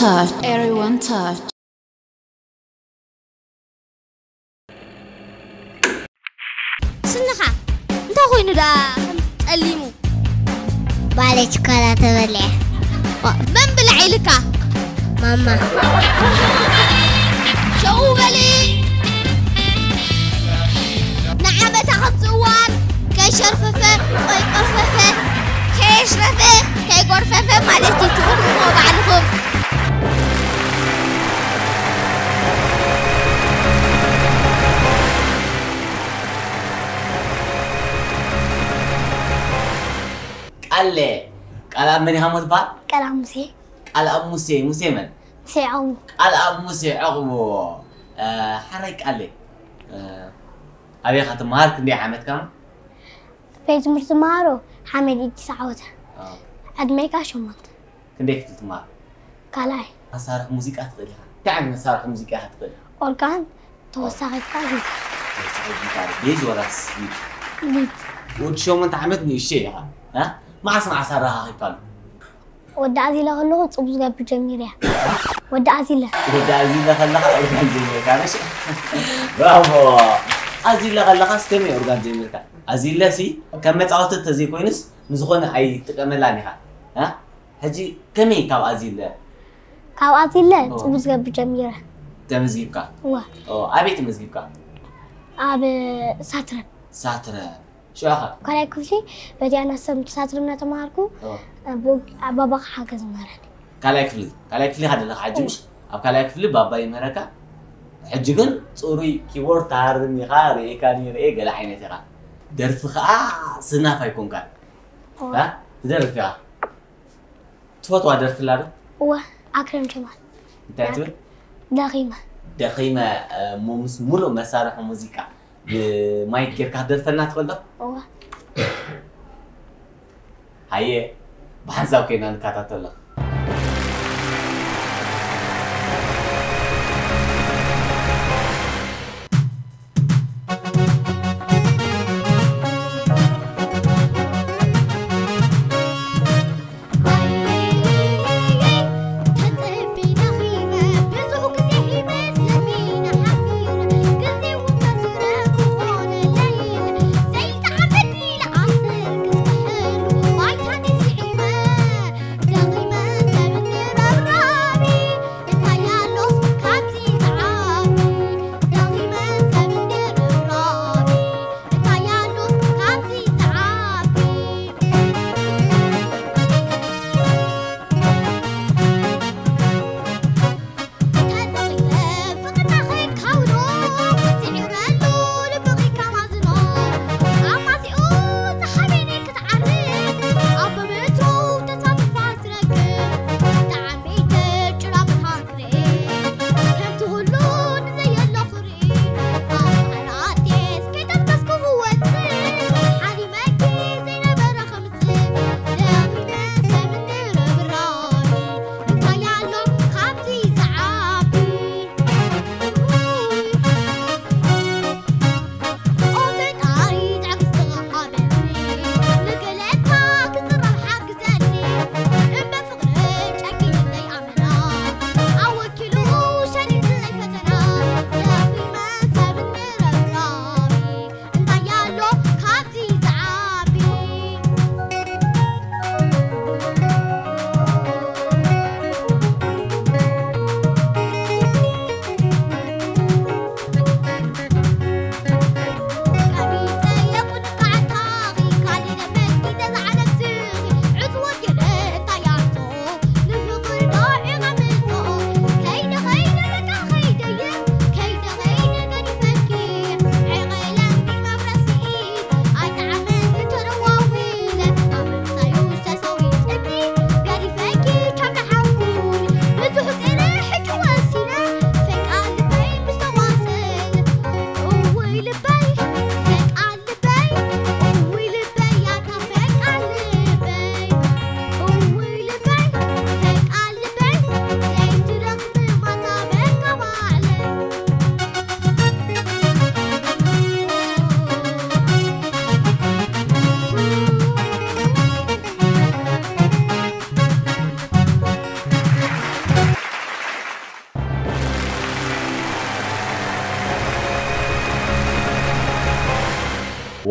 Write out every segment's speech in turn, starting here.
Touch, everyone touch. ስንኻ እንታይ ኮይኑ ደኣ ከም ጸሊሙ? ባለ ችኮላ ተበልዐ። መን ብላዕ ኢልካ? ማማ። ሸው በሊ። ንዓመታ ከምዚ እዋን ከይሸርፈፈ ወይ ቆርፈፈ፣ ከየሽረፈ ከይጎርፈፈ ማለት እዩ። ትእምሞ ባዕልኹም። ቃለ፣ ቃልኣብ መን ኢኻ እሞ ትበሃል? ቃልኣብ ሙሴ። ቃልኣብ ሙሴ፣ ሙሴ መን? ሙሴ ዐቕቡ። ቃልኣብ ሙሴ ዐቕቡ። እ፣ ሓራይ ቃለ፣ እ፣ ኣበይ ኢኻ ትመሃር? ክንደይ ዓመትካ? ቤት ትምህርቲ ዝመሃሮ ሓመድ ኢዲስ ዓወተ። ኣዎ። ዕድመይካ ሸሞንተ። ክንደይ ክፍሊ ትመሃር? ካልኣይ። መሳርሒ ሙዚቃ ትኽእል ኢኻ? እንታይ ዓይነት መሳርሒ ሙዚቃ ኢኻ ትኽእል? ኦርጋን፣ ተወሳኺ ጊታር፣ ጊታር። ተወሳኺ ጊታር። ቤዝ ወላስ ሊድ? ሊድ። ወዲ ሸሞንተ ዓመት ንእሽተይ ኢኻ። እ? መዓስ መዓስ ኣረኻኺብካሉ? ወዲ ኣዚለ ከለኹ ጽቡቕ ዝገብር ጀሚረ እያ። ወዲ ኣዚለ። ወዲ ኣዚለ ከለኻ ኦርጋን ጀሚርካ፣ እሺ? ብራቮ። ኣዚለ ከለኻስ ከመይ ኦርጋን ጀሚርካ? ኣዚለ ሲ ከም መጻወቲ ተዘይኮይኑስ ንዝኾነ ኣይጥቀመላን ኢኻ። እ? ሕጂ ከመይ ካብ ኣዚለ? ካብ ኣዚለ ኦ። ጽቡቕ ዝገብር ጀሚረ። ተመዝጊብካ? እወ። ኦ፣ ኣበይ ተመዝጊብካ? ኣብ ሳትረም። ሳትረም። ሽዑ ኸ? ካልኣይ ክፍሊ በዚኣ ናሰም ሳትረም እናተማሃርኩ ኦ። ኣቦ-፣ ኣባባ ክሓገዝ መረኒ። ካልኣይ ክፍሊ? ካልኣይ ክፍሊ ኢኻ ዘለኻ ሕጂ ምሽ? ኣብ ካልኣይ ክፍሊ ባባ ይምህረካ። ሕጂ ግን ጽሩይ ኪቦርድ ትሃርም ኢኻ፣ ርእየካ ይርኤ ገለ ዓይነት ኢኻ። ደርፊ ኸኣ ስናፍ ኣይኮንካን። ኦ። እ? ትደርፍ ኢኻ። ትፈትዋ ደርፊ ኣላ ዶ? እወ፣ ኣክረም ጀማል። እንታይ ትብል? ደኺመ። ደኺመ፣ እ፣ እሞ ምስ ሙሉእ መሳርሒ ሙዚቃ ብማይክ ጌርካ ክትደርፈልና ትኽእል ዶ? እወ። ሃየ፣ ብሓንሳብ ኮይና ንከታተሎ።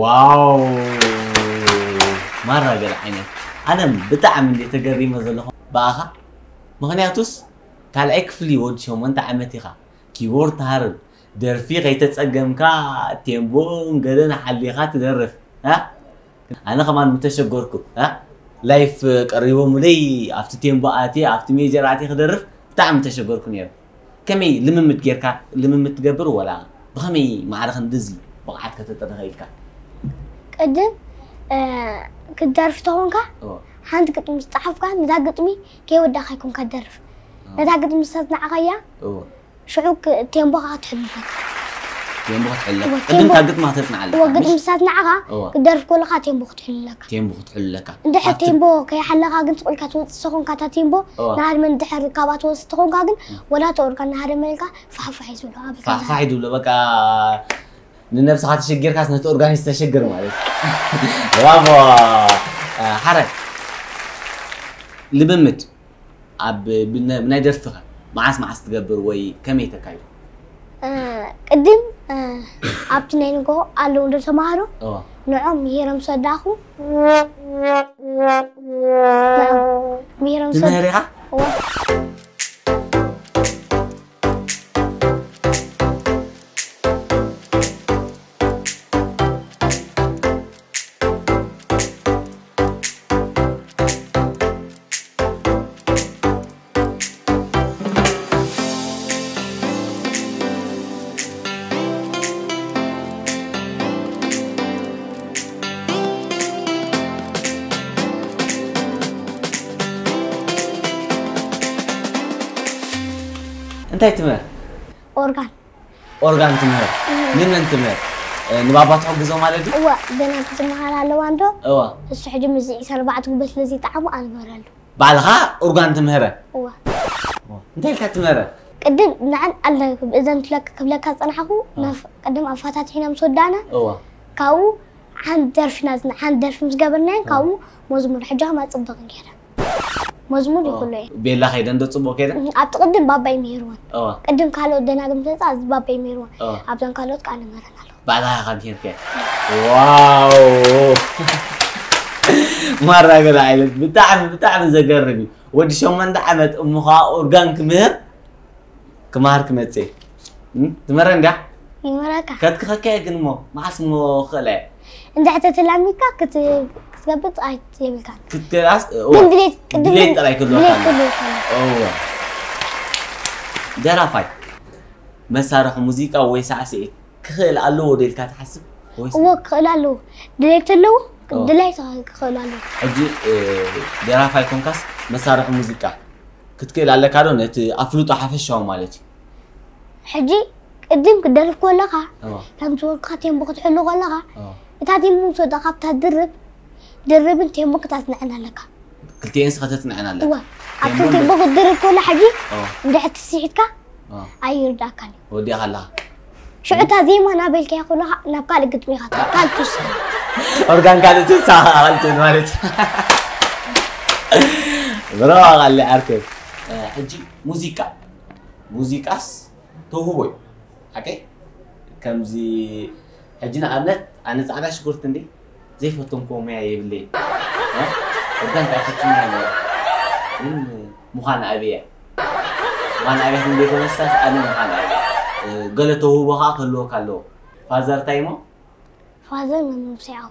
ዋው፣ ማራ ገለ ዓይነት። ኣነ ብጣዕሚ እንደ ተገሪመ ዘለኹ ብኣኻ። ምኽንያቱስ ካልኣይ ክፍሊ ወዲ ሸሞንተ ዓመት ኢኻ፣ ኪቦርድ ትሃርም፣ ደርፊ ከይተጸገምካ ቴምቦን ገለን ሓሊኻ ትደርፍ። እ? ኣነ ከማን ምተሸገርኩ፣ እ? ላይፍ ቀሪቦምለይ ኣብቲ ቴምቦ ኣትየ ኣብቲ ሜጀር ኣትየ ክደርፍ ብጣዕሚ ምተሸገርኩ ነይረ። ከመይ ልምምድ ጌርካ ልምምድ ትገብር ወላ ብኸመይ ማዕረ ክንድዚ ብቕዓት ከተጥሪ ኽኢልካ? ቅድም እ፣ ክትደርፍ ተኾንካ እወ፣ ሓንቲ ግጥሚ ዝፀሓፍካ ነታ ግጥሚ ከይወዳእካ ኣይኮንካ ትደርፍ። እወ፣ ነታ ግጥሚ ዝተፅናዕኻያ እወ፣ ሽዑ ክ- ቴምቦ ከዓ ክትሕሉ ኣለካ። ቴምቦ ክትሕለካ እወ፣ ቅድም ቴምቦ- ካብ ግጥማ ተፅናዓለካ እወ ግጥሚ ዝተፅናዕኻ እወ። ክትደርፍ ከለካ ቴምቦ ክትሕሉ ኣለካ። ቴምቦ ክትሕሉ ኣለካ እንድሕር ኣብቲ- ቴምቦ ከይሓለኻ ግን ስቕ ኢልካ ትወፅእ ተኾንካ እታ ቴምቦ እወ። ንሃድመ እንድሕር ካብኣ ትወፅእ ተኾንካ ግን ወላ እቲ ኦርጋን ንሃደመልካ ፋሕፋሕ እዩ ዝብሎ ኣብ ገዛ። ፋሕፋሕ እዩ ዝብሎ በቃ ንነብስኻ ተሸጊርካስ ነቲ ኦርጋኒስት ተሸግር ማለት እዩ። ብራቮ። እ፣ ሓራይ ልምምድ ኣብ ብነ- ብናይ ደርፍኻ መዓስ መዓስ ትገብር ወይ ከመይ ተካይዶ? እ፣ ቅድም እ፣ ኣብቲ ናይ ንግሆ ኣለዉ እንዶ ተምሃሮ እዋ ንዖም ምሂሮም ሰዳኹ። ንዖም ምሂሮም ሰ- ትምህር ኢኻ? እዋ። እንታይ ትምህር? ኦርጋን ኦርጋን ትምህር። ንመን ትምህር? ንባባ ትሕግዞ ማለት ድዩ? እወ፣ ገና ክትመሃር ኣለዋ እንዶ። እወ። እሱ ሕጂ ምስ ዒስራ ኣርባዕተ ጉበት ስለ ዘይጠዓሞ ኣንበረሉ። ባዕልኻ ኦርጋን ትምህረ? እወ። እንታይ ኢልካ ትምህረ? ቅድም ንዓን ኣለ እዘን ክብለካ ዝጸናሕኩ ቅድም ኣፋታቲሕና ምስ ወዳእና እወ። ካብኡ ሓንቲ ደርፊ ናዝና ሓንቲ ደርፊ ምስ ገበርናዮ ካብኡ መዝሙር ሕጂ ከማ ጽብቕ ገይረ መዝሙር ይኽእሎ እየ። ቤላ ከይደን ዶ ጽቡቕ ከይደን? ኣብቲ ቅድም ባባይ ምሂርወን። እዋ። ቅድም ካልኦት ደናግል ምስ መጻ ኣብዚ ባባይ ምሂርወን። እዋ። ኣብዘን ካልኦት ከዓ ንምረን ኣለኹ። ባዕልኻ ኢኻ ምሂርካዮ? ዋው! ማራ ገለ ዓይነት ብጣዕሚ ብጣዕሚ ዘገርም እዩ። ወዲ ሸሞንተ ዓመት እሞ ከዓ ኦርጋን ክምህር ክመሃር ክመጽእ እየ። እም? ትመረ እንድያ? ይመረካ። ከትክኸካ እየ ግን እሞ መዓስ እሞ ክኽእላ እየ? እንድሕር ተተላሚድካ ክት- ክትገብጥ ኣይ- የብልካን። ክትክእላስ እወ። ግን ድሌት ቅድም ድሌት ጥራይ ክህልወካ ድሌት ኣለዎ። ክህልወካ ኣለዎ። እወ። ደራፋይ መሳርሒ ሙዚቃ ወይ ሳዕስዒት ክኽእል ኣለዎ ዶ ኢልካ ትሓስብ? ወይስ እወ ክኽእል ኣለዎ። ድሌት ኣለዎ። እወ። ድላይ ክኽእል ኣለዎ። ሕጂ እ፣ ደራፋይ ኮንካስ መሳርሒ ሙዚቃ ክትክእል ኣለካ ዶ ነቲ ኣፍልጦ ሓፈሻዊ ማለት እዩ ሕጂ ቅድም ክትደርፍ ከለኻ እዋ፣ ከም ዝበልኩኻ ቴምቦ ክትሕሉ ከለኻ እዋ። እታ ቴምቦ ምስ ወዳእካ ኣብታ ድርብ ድርብን ቴምቦ ክተጽንዐን ኣለካ። ክልቲኤንስ ከተጽንዐን ኣለካ። እዋ ኣብቲ ቴምቦ ቴምቦ ክትድርብ ከሎ ሕጂ እዋ፣ እንድሕር ትስሒትካ እዋ። ኣይርዳእካን እዩ። ወዲእኻ ኣለኻ። ሽዑ እታ ዜማ ናበልካያ ከለኻ ናብ ካልእ ግጥሚ ኢኻ ትኣቱ። ካልእ ትውስኽ። ኦርጋን ካልእ ትውስኽ ካልእ ትብል ማለት እዩ። ብራቮ ቃሊ ዓርከይ። ሕጂ ሙዚቃ ሙዚቃስ ተውህቦ እዩ ሓቀይ ከምዚ ሕጂ ንኣብነት ኣነ ፃዕዳ ሽጉርቲ እንዲ ዘይፈተንክዎ ሙያ የብለይ ኦርጋን ከዓ ፈትኛ ግን ምዃን ኣብየ ምዃን ኣብየ ክንደይ ተመሳስ ኣነ ምዃን ኣብየ ገለ ተውህቦ ከዓ ክህልወካ ኣለዎ ፋዘር እንታይ እሞ ፋዘር መምህር ሙሴ ዓው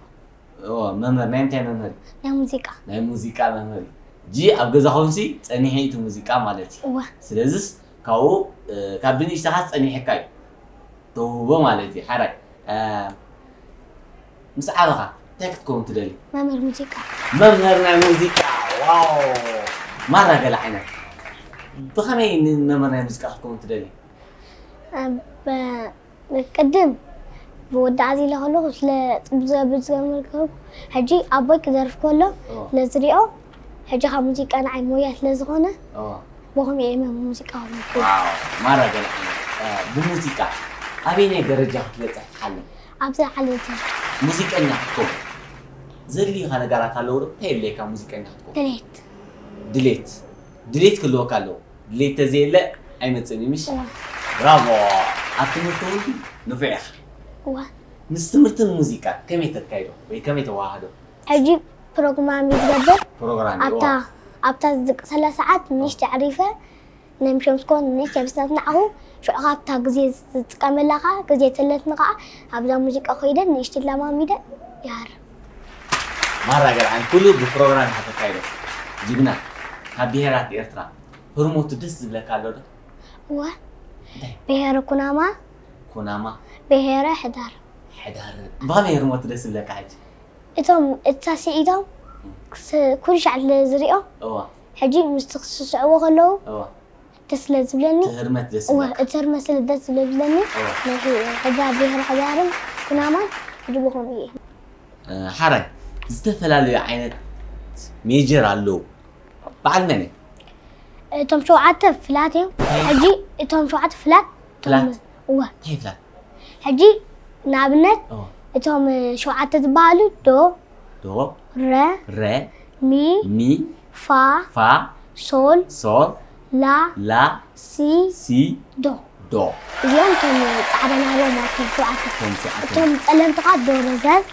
እወ መምህር ናይ ምንታይ መምህር እዩ? ናይ ሙዚቃ። ናይ ሙዚቃ መምህር እዩ። ሕጂ ኣብ ገዛኹምሲ ጸኒሑ እዩ እቲ ሙዚቃ ማለት እዩ። እወ ስለዝስ ካብኡ እ፣ ካብ ብንእሽተኻስ ጸኒሕካ እዩ ተውህቦ ማለት እዩ። ሓራይ እ፣ ምስ ዓበኻ እንታይ ክትከውን ትደሊ? መምህር ሙዚቃ መምህር ናይ ሙዚቃ። ዋው ማራ ገለ ዓይነት። ብኸመይ ንመምህር ናይ ሙዚቃ ክትከውን ትደሊ? ብ- ቅድም ብወዳእ ኣዚለ ከለኹ ስለ ጽቡቅ ዝገብር ዝገመልኩ ሕጂ ኣቦይ ክደርፍ ከሎ ስለ ዝሪኦ ሕጂ ካብ ሙዚቃ ንዓይ ሞያ ስለ ዝኾነ ብኸምኡ እየ መምህር ሙዚቃ ኾንኩ። ማራ ገለ ብሙዚቃ ኣበየናይ ደረጃ ክትበፅሕ ትሓልም? ኣብ ዝለዓለ ደረጃ። ሙዚቀኛ ክትከውን ዘድልዩኻ ነገራት ኣለዉ ዶ? እንታይ የድልየካ ሙዚቀኛ ክትከውን? ድሌት። ድሌት ድሌት ክህልወካ ኣለዎ። ድሌት ተዘየለ ኣይመፅእን እዩ ምሽ? እዋ። ብራቮ! ኣብ ትምህርቲ እውን ንፉዕ ኢኻ። እዋ። ምስ ትምህርትን ሙዚቃ ከመይ ተካይዶ ወይ ከመይ ተዋሃዶ? ሕጂ ፕሮግራም እዩ ዝገብር። ፕሮግራም እዩ። ኣብታ ኣብታ ዝድቅሰላ ሰዓት ንእሽተይ ኣዕሪፈ ናይ ምሸት ኮን ንእሽተይ ምስ ኣጽናዕኹ ሽዑ ካብታ ግዜ ዝጥቀመላ ከዓ ግዜ ተለትኒ ከዓ ኣብዛ ሙዚቃ ኮይደ ንእሽተይ ለማሚደ ይሃርም። ማራ ገርዓን ኩሉ ብፕሮግራም ኢኻ ተካይዶ። ጅግና። ካብ ብሄራት ኤርትራ ህርሞቱ ደስ ዝብለካ ኣሎ ዶ? እወ እንታይ? ብሄረ ኩናማ ኩናማ። ብሄረ ሕዳር ሕዳር። ብኸመይ ህርሞቱ ደስ ዝብለካ ሕጂ? እቶም እታ ስዒቶም ስ- ኩሉ ሻዕ ስለ ዝሪኦ እዋ ሕጂ ምስቲ ክስስዕዎ ከለዉ እዋ ደስ ስለ ዝብለኒ እቲ ህርመት ደስ እወ ዝብለካ። እቲ ህርመት ስለ ደስ ስለ ዝብለኒ እዋ። ናይ ሕዳር ብሄረ ሕዳርን ኩናማን ሕጂ ብኸምኡ እየ እ፣ ሓራይ ዝተፈላለዩ ዓይነት ሜጀር ኣለዉ። በዓል መን እዩ? እቶም ሸውዓተ ፍላት እዮም። ሕጂ እቶም ሸውዓተ ፍላት እቶም- ፍላት? እወ እንታይ ፍላት? ሕጂ ንኣብነት እዋ እቶም ሸውዓተ ዝበሃሉ ዶ ዶ ረ ረ ሚ ሚ ፋ ፋ ሶል ሶል ላ ላ ሲ ሲ ዶ ዶ። እዚኦም እቶም ጻዕዳ ናብኦም ማለት እዩ ሸውዓተ እቶም ሸውዓተ። እቶም ጸለምቲ ከዓ ዶ ረዘዝ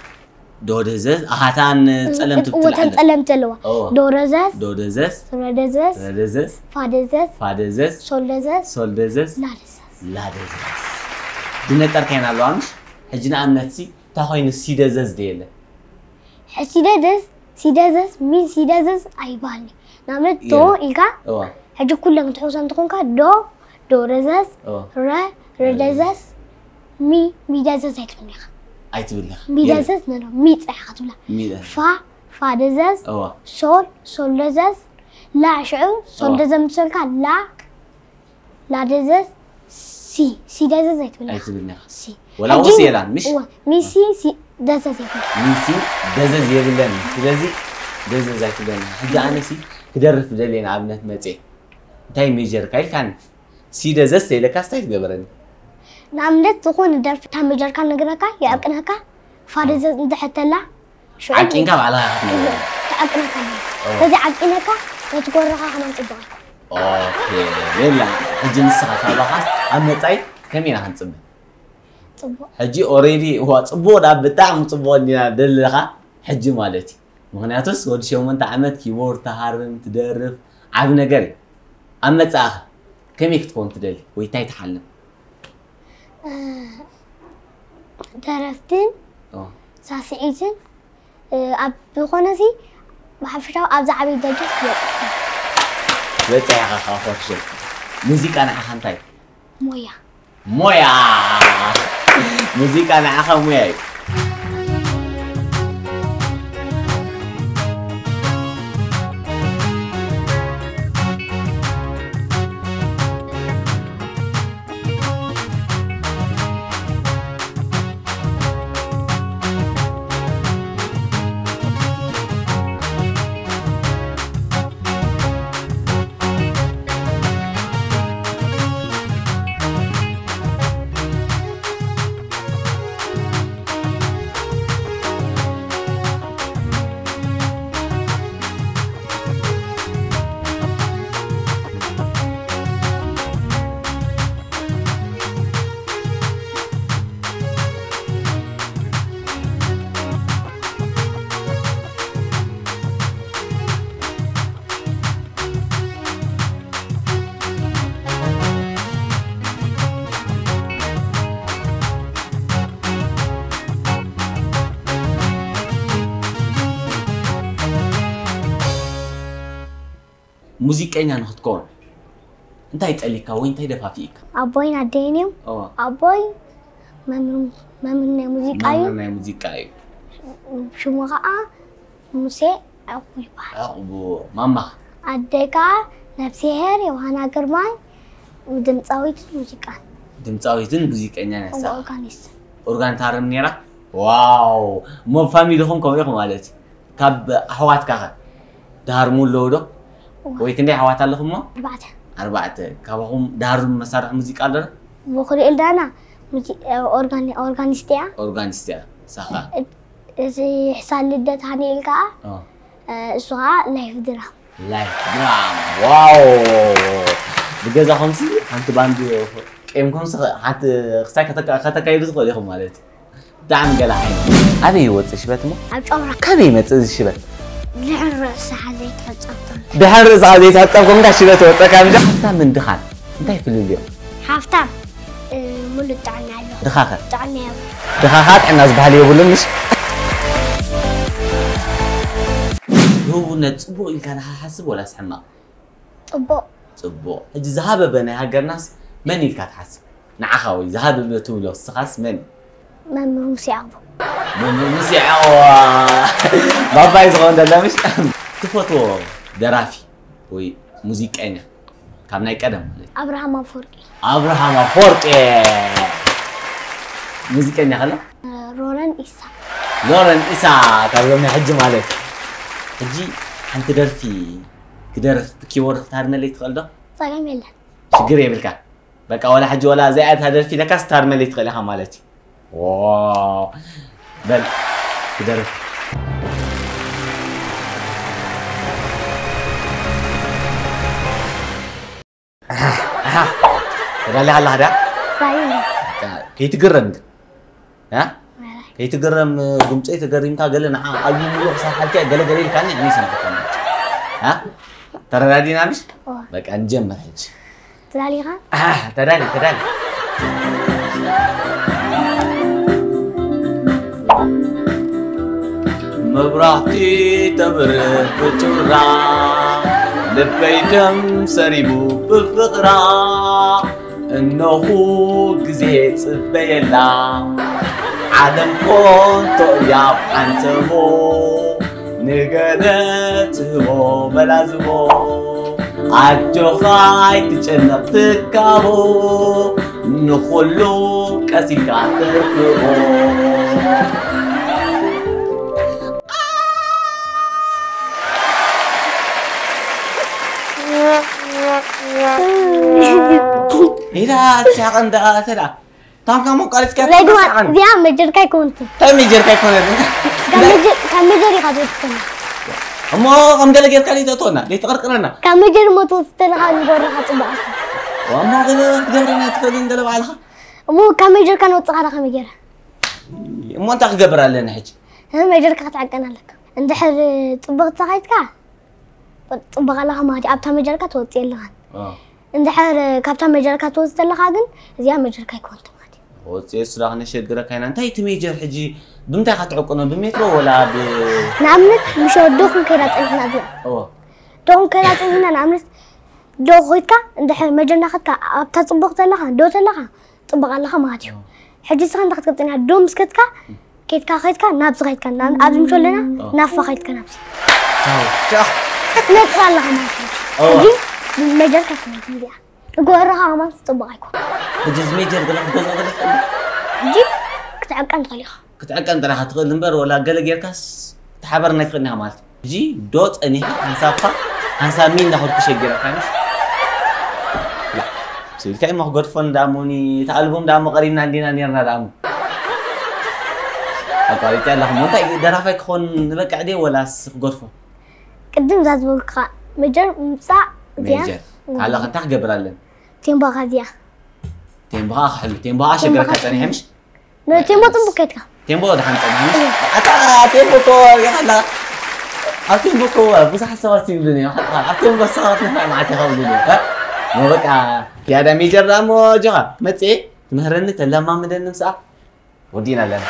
ዶ ደዘዝ ኣሃታን ጸለምቲ እወተን ብትልዓለ። ጸለምቲ ኣለዋ እወ። ዶ ረዘዝ ዶ ደዘዝ ረ ደዘዝ ረ ደዘዝ ፋ ደዘዝ ፋ ደዘዝ ሶል ደዘዝ ሶል ደዘዝ ላ ደዘዝ ላ ደዘዝ። ድነጠርካይና ኣለዋ ምሽ? ሕጂ ንኣብነት ሲ እንታይ ኮይኑ ሲ ደዘዝ ደየለ? ሕጂ ደዘዝ ሲደዘዝ ሚን ሲደዘዝ ኣይባልኒ ንኣብነት ዶ የለ። ኢልካ እዋ ሕጂ ኩለን ክትሕውሶ እንትኾንካ ዶ ዶ ረዘዝ እዋ ረ ረደዘዝ ሚ ሚደዘዝ ኣይትብልኒ ኢኻ ኣይትብል ኢኻ። ሚደዘዝ ነሎ ሚ ጥራሕ ኢኻ ትብላ ሚደዘዝ። ፋ ፋደዘዝ እዋ ሶል ሶል ደዘዝ ላ ሽዑ ሶል እዋ። ደዘዝ ምስ በልካ ላ ላ ደዘዝ ሲ ሲ ደዘዝ ኣይትብልኒ ኢኻ ኣይትብልን ኢኻ። ሲ ወላ ሕጂ ወሲ የላን ምሽ? እዋ ሚሲ ሲ ደዘዝ ኣይትብልኒ ሚሲ ደዘዝ የብለን። ስለዚ ደዘዝ ኣይትብለን። ሕጂ ኣነ ሲ ክደርፍ ደልየ ንኣብነት መፅየ እንታይ ሜጀርካ ኢልካኒ ሲ ደዘዝ ተይለካ ስታይ ትገበረኒ? ንኣብነት ዝኾነ ደርፊ እታ መጀርካ ነግረካ የዕቅነካ ፋደዘዝ እንተሐተላ ሽዑ ዓቂንካ ባዕልኻ ክትነግረኒ። ተዓቅነካ ከዚ ዓቂነካ ነቲ ጎረኻ ከማን ፅቡቕ ኣይኮን ኦኬ የላ ሕጂ ንስኻ ካባኻ ኣብ መፃኢ ከመይ ኢና ክንፅበ? ፅቡቕ ሕጂ ኦሬዲ እዋ ፅቡቕ ዳ ብጣዕሚ ፅቡቕ እንዲና ደለኻ ሕጂ ማለት እዩ። ምክንያቱስ ወዲ ሸሞንተ ዓመት ኪቦርድ ትሃርም ትደርፍ ዓብ ነገር እዩ። ኣብ መፃእኻ ከመይ ክትከውን ትደሊ ወይ እንታይ ትሓልም? ደረፍትን ኦ፣ ሳስዒትን ኣብ ዝኾነ ሲ ብሓፈሻዊ ኣብዛ ዓበይቲ ደረጃ ትበፅሕ በፂሕኻ ከዓ ፎርሹ ሙዚቃ ንዓኻ እንታይ እዩ? ሞያ ሞያ ሙዚቃ ንዓኻ ሙያ እዩ። ሙዚቀኛ ንክትከውን እንታይ ጠሊካ ወይ እንታይ ደፋፊእካ? ኣቦይን ኣደይን እዮም ኦ ኣቦይ መምህር መምህር ናይ ሙዚቃ እዩ መምህር ናይ ሙዚቃ እዩ። ሽሙ ከዓ ሙሴ ዕቑቡ ይበሃል ዕቑቡ ማማ ኣደይ ከዓ ነብስሄር ዮሃና ግርማይ ድምፃዊት ሙዚቃ ድምፃዊትን ሙዚቀኛን እያ። ኦርጋኒስት ኦርጋን ታርም ነይራ። ዋው እሞ ፋሚሊኹም ከምኡ ኢኹም ማለት እዩ። ካብ ኣሕዋትካ ከ ድሃርሙ ኣለዉ ዶ? ወይ ክንደይ ኣሕዋት ኣለኹም እሞ? ኣርባዕተ ኣርባዕተ። ካባኹም ድሃርሙ መሳርሒ ሙዚቃ ኣሎ ዶ? ብክልኤል ዳና ሙዚ- ኦርጋኒ- ኦርጋኒስት እያ ኦርጋኒስት እያ። ሳኻ እዚ ሕሳን ልደት ሃኒኤል ከዓ ኦ። እሱ ከዓ ላይፍ ድራም ላይፍ ድራም ዋው። ብገዛኹምሲ ሓንቲ ባንድ ቄምኩምሲ ሓንቲ ክስታይ ከተካ- ከተካይዱ ትኽእሉ ኢኹም ማለት እዩ። ብጣዕሚ ገለ ዓይነት። ኣበይ ይወፅእ ሽበት እሞ? ኣብ ጨውራ ካበይ ይመፅእ እዚ ሽበት? ድሕሪ ርእስኻ ዘይትሕፀብ ከሎ ድሕሪ ርእስኻ ዘይትሕፀብ ኮንካ ሽበት ይወፀካ እንዳ። ሃብታምን ድኻን እንታይ ፍልልዮም? ሓፍታም እ፣ ሙሉእ ጥዕና ኣለዎ። ድኻኸ? ጥዕና የብሉ። ድኻኻ ጥዕና ዝበሃል የብሉን ምሽ? ህውነት ፅቡቕ ኢልካ ንሓሓስብ ወላስ ሕማቕ? ፅቡቕ ፅቡቕ። ሕጂ ዝሃበበ ናይ ሃገርናስ መን ኢልካ ትሓስብ? ንዓኻ ወይ ዝሃበበ ትብሎ እስኻስ መን እዩ? መምህር ሙሴ ዓቕቡ መምህር ሙሴ ዓቕቡ ባባይ ዝኸውን ዘሎ ምሽ? ትፈትዎ ደራፊ ወይ ሙዚቀኛ ካብ ናይ ቀደም ማለት እዩ። ኣብርሃም ኣፈወርቂ ኣብርሃም ኣፈወርቂ ሙዚቀኛ ከሎ ሮረን ኢሳ ሎረን ኢሳ ካብዞም ናይ ሕጂ ማለት እዩ። ሕጂ ሓንቲ ደርፊ ክደርፍ ብኪቦርድ ክታርመለይ ትኽእል ዶ? ፀገም የለን ሽግር የብልካ። በቃ ወላ ሕጂ ወላ እዚኣ እታ ደርፊ ለካስ ታርመለይ ትኽእል ኢኻ ማለት እዩ። ዋው። በል ክደርፍ። ኣሃ፣ ኣሃ። ተዳሊኻ ኣለኻ ድያ? ራዩ ከይትግረም ግን እ? ከይትግረም ጉምፀይ ተገሪምካ ገለ ንዓ ኣልቡም ሙሉእ ክሰርሓልካ እየ ገለ ገለ ኢልካኒ ኣነ ይሰምዓካ። እ? ተረዳዲና ምሽ? እዋ። በቃ ንጀምር ሕጂ። ትዳሊኻ ኣህ፣ ተዳሊ ተዳሊ። መብራህቲ ተብርህ ብጩራ ልበይ ደም ሰሪቡ ብፍቕራ እነኹ ግዜ ጽበየላ ዓለም ኮንቶ እያ ብሓንተሞ ንገለ ትህቦ በላዝቦ ኣጆኻ ኣይትጨነቕ ትካቦ ንኹሉ ቀስ ኢልካ ተርክቦ ኢላ ትሳቐ እንዳ ተዳ ታንካ ሞ ቃልስካ ናይ ድማ እዚኣ መጀርካ ኣይኮንትን እንታይ መጀርካ ኣይኮነትን ካብ መጀ- ካብ መጀር ኢኻ ትወስድና እሞ ከም ገለ ጌርካ ደይተእትወና ደይተቐርቅረና ካብ መጀር እሞ ትወስድ ተለኻ ንጎርኻ ፅቡቕ እሞ ገለ ክትገብረና ትኽእልን ገለ ባዕልኻ እሞ ካብ መጀርካ ንወፅኻ ዳ ከመይ ገይረ እሞ እንታይ ክገብር ኣለና ሕጂ እ መጀርካ ክትዕቀን ኣለካ እንድሕር ፅቡቕ ተኻይድካ ፅቡቕ ኣለኻ ማለት እዩ ኣብታ መጀርካ ትወፅእ ኣለኻን እንድሕር ካብታ መጀርካ ትወፅእ ኣለኻ ግን እዚኣ መጀርካ ኣይኮንት ማለት እዩ ወፅኤ ስራ ክነሸግረካ ኢና እንታይ እቲ ሜጀር ሕጂ ብምንታይ ኢኻ ትዕቅኖ ብሜትሮ ወላ ብ ንኣብነት ምሽ ወዶ ክንከይዳ ፀኒሕና እዚኣ እዎ ዶ ክንከይዳ ፀኒሕና ንኣብነት ዶ ኮይድካ እንድሕር መጀርና ከድካ ኣብታ ፅቡቕ ዘለኻ ዶ ዘለኻ ፅቡቕ ኣለኻ ማለት እዩ ሕጂ ስኻ እንታይ ክትገብፀና ዶ ምስ ከድካ ከድካ ከድካ ናብዚ ከድካ ናብ- ኣብዚ ምሽ ኣለና ናፋ ከድካ ናብዚ ቻው ቻው ትነጥፍ ኣለኻ ማለት እዩ እዎ ሕጂ መጀርካ ትነጥፍ እዚኣ እግበረኻ ከማን ፅቡቕ ኣይኮን ሕጂ እዚ ሜጀር ገለ ክትገዝኦ ገለ ትኽእል ሕጂ ክትዕቀን ትኽእል ኢኻ ክትዕቀን ጥራኻ ትኽእል እምበር ወላ ገለ ጌርካስ ተሓበርና ኣይትኽእልን ኢኻ ማለት እዩ ሕጂ ዶ ጸኒሐ ሓንሳብካ ሓንሳብ ሚን እንዳኸድኩ ሸጊረካ ምሽ ስኢልካ እሞ ክገድፎ እንዳእሞኒ እቲ ኣልቡም ዳእሞ ቀሪብና እንዲና ኔርና ዳእሞ ኣቋሪፀ ኣለኹ እሞ እንታይ ደራፋይ ክኾን ንበቅዕ ድየ ወላስ ክገድፎ ቅድም እዛ ዝበልኩኻ መጀር ምምፃእ እዚኣ ሜጀር ካልእ እንታይ ክገብር ኣለኒ ቴምቦኻ እዚኣ ቴምቦኻ ክሕሉ ቴምቦኻ ሸግረካ ጸኒሐ ምሽ ንቴምቦ ፅቡቅ ከይትካ ቴምቦ ደሓን ጸኒሐ ምሽ ኣታ ቴምቦ እኮ ይኸላ ኣብ ቴምቦ እኮ ብዙሓት ሰባት ይብሉኒ እዮም ሓቅኻ ኣብ ቴምቦ ሰባት ንፋዕ ማዓት ኢኻ ብሉኒ እዮም እ? እሞ በቃ ያዳ ሜጀር ደኣ እሞ ኣጆኻ መፅኤ ትምህረኒ ተለማምደኒ ምስኣ ወዲእና ኣለና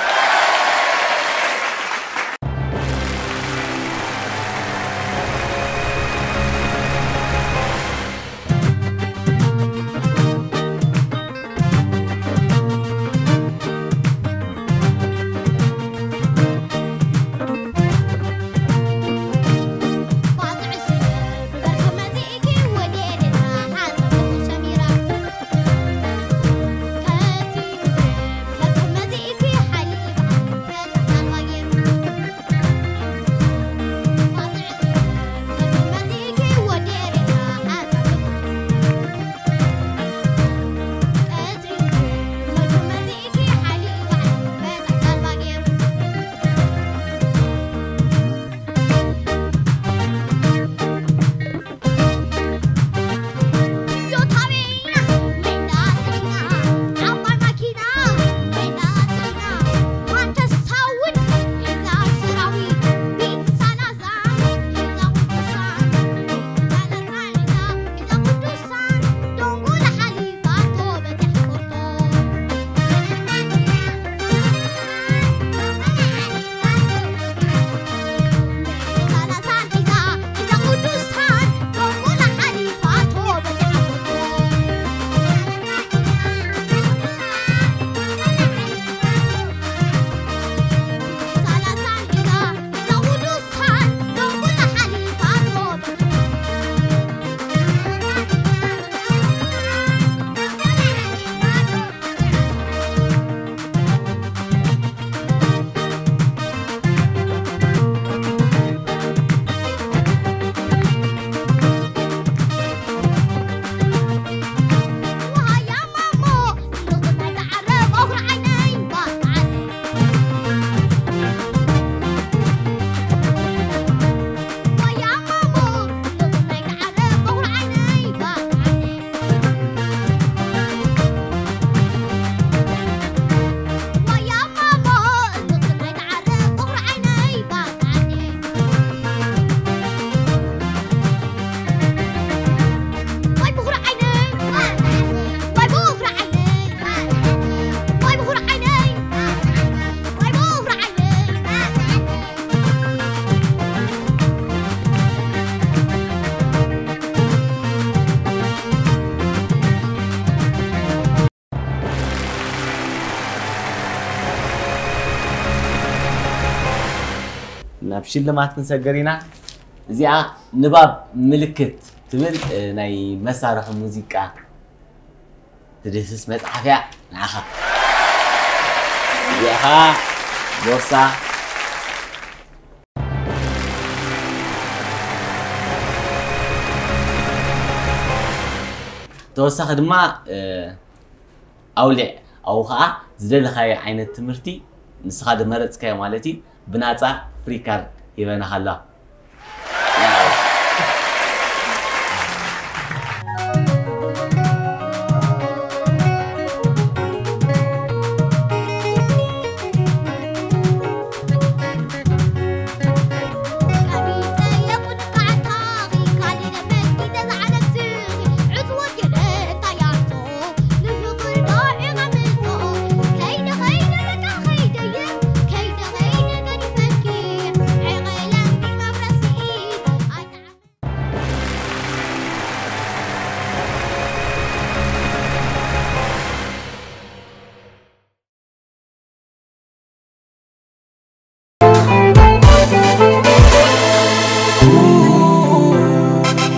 ሽልማት ክንሰገር ኢና። እዚኣ ንባብ ምልክት ትብል ናይ መሳርሒ ሙዚቃ ትድህስስ መጽሓፍ እያ። ንዓኻ እዚኣ ኸኣ ቦርሳ። ተወሳኺ ድማ ኣውሊዕ ኣብኡ ኸዓ ዝደለኻዮ ዓይነት ትምህርቲ ንስኻ ዝመረፅካዮ ማለት እዩ ብናፃ ፍሪ ካርድ ሂበናኻ ኣለዋ።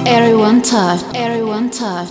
Everyone touch, everyone touch.